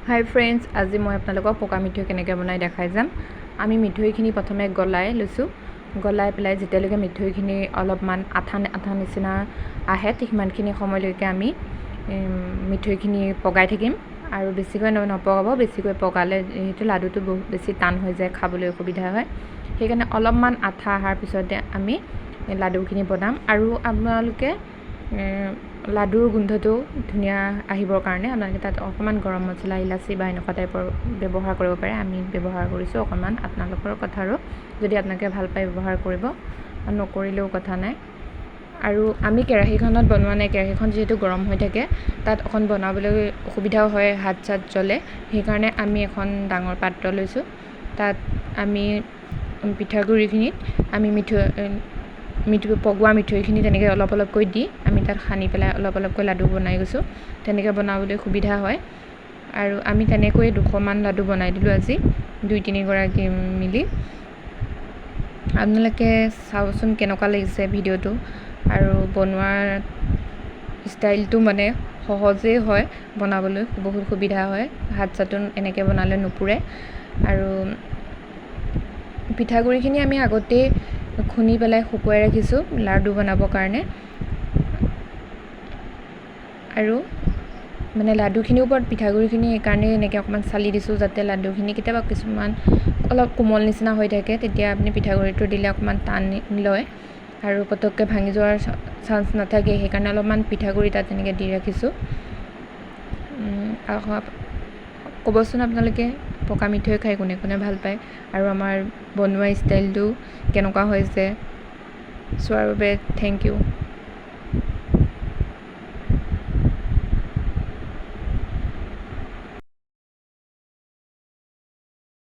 হাই friends, আজি মই আপোনালোকক পকা মিঠৈ কেনেকৈ বনাই দেখাই যাম। আমি মিঠৈখিনি প্ৰথমে গলাই লৈছোঁ। গলাই পেলাই যেতিয়ালৈকে মিঠৈখিনি অলপমান আঠা আঠা নিচিনা আহে, ঠিক সিমানখিনি সময়লৈকে আমি মিঠৈখিনি পগাই থাকিম। আৰু বেছিকৈ নপগাব। বেছিকৈ পগালে যিহেতু লাডুটো বহুত বেছি টান হৈ যায়, খাবলৈ অসুবিধা হয়। সেইকাৰণে অলপমান আঠা অহাৰ পিছতে আমি লাডুখিনি বনাম। আৰু আপোনালোকে লাডুৰ গোন্ধটো ধুনীয়া আহিবৰ কাৰণে আপোনালোকে তাত অকণমান গৰম মছলা, ইলাচি বা এনেকুৱা টাইপৰ ব্যৱহাৰ কৰিব পাৰে। আমি ব্যৱহাৰ কৰিছোঁ অকণমান, আপোনালোকৰ কথা আৰু যদি আপোনালোকে ভাল পায় ব্যৱহাৰ কৰিব, নকৰিলেও কথা নাই। আৰু আমি কেৰাহীখনত বনোৱা নাই। কেৰাহীখন যিহেতু গৰম হৈ থাকে, তাত অকণ বনাবলৈ অসুবিধাও হয়, হাত চাত জ্বলে। সেইকাৰণে আমি এখন ডাঙৰ পাত্ৰ লৈছোঁ। তাত আমি পিঠাগুড়িখিনিত আমি মিঠৈ মিঠৈ পগোৱা মিঠৈখিনি তেনেকৈ অলপ অলপকৈ দি আমি তাত সানি পেলাই অলপ অলপকৈ লাডু বনাই গৈছোঁ। তেনেকৈ বনাবলৈ সুবিধা হয়। আৰু আমি তেনেকৈয়ে 200মান লাডু বনাই দিলোঁ আজি দুই তিনিগৰাকী মিলি। আপোনালোকে চাবচোন কেনেকুৱা লাগিছে ভিডিঅ'টো। আৰু বনোৱাৰ ষ্টাইলটো মানে সহজেই হয়, বনাবলৈ বহুত সুবিধা হয়। হাত চাতো এনেকৈ বনালে নুপুৰে। আৰু পিঠাগুড়িখিনি আমি আগতেই খুন্দি পেলাই শুকুৱাই ৰাখিছোঁ লাডু বনাবৰ কাৰণে। আৰু মানে লাডুখিনিৰ ওপৰত পিঠাগুড়িখিনি সেইকাৰণেই এনেকৈ অকণমান চালি দিছোঁ, যাতে লাডুখিনি কেতিয়াবা কিছুমান অলপ কোমল নিচিনা হৈ থাকে, তেতিয়া আপুনি পিঠাগুড়িটো দিলে অকণমান টান লয় আৰু পটককৈ ভাঙি যোৱাৰ চান্স নাথাকে। সেইকাৰণে অলপমান পিঠাগুড়ি তাত তেনেকৈ দি ৰাখিছোঁ। ক'বচোন আপোনালোকে পকা মিঠৈ খাই কোনে কোনে ভাল পায় আৰু আমাৰ বনোৱা ষ্টাইলটো কেনেকুৱা হৈছে। চোৱাৰ বাবে thank U.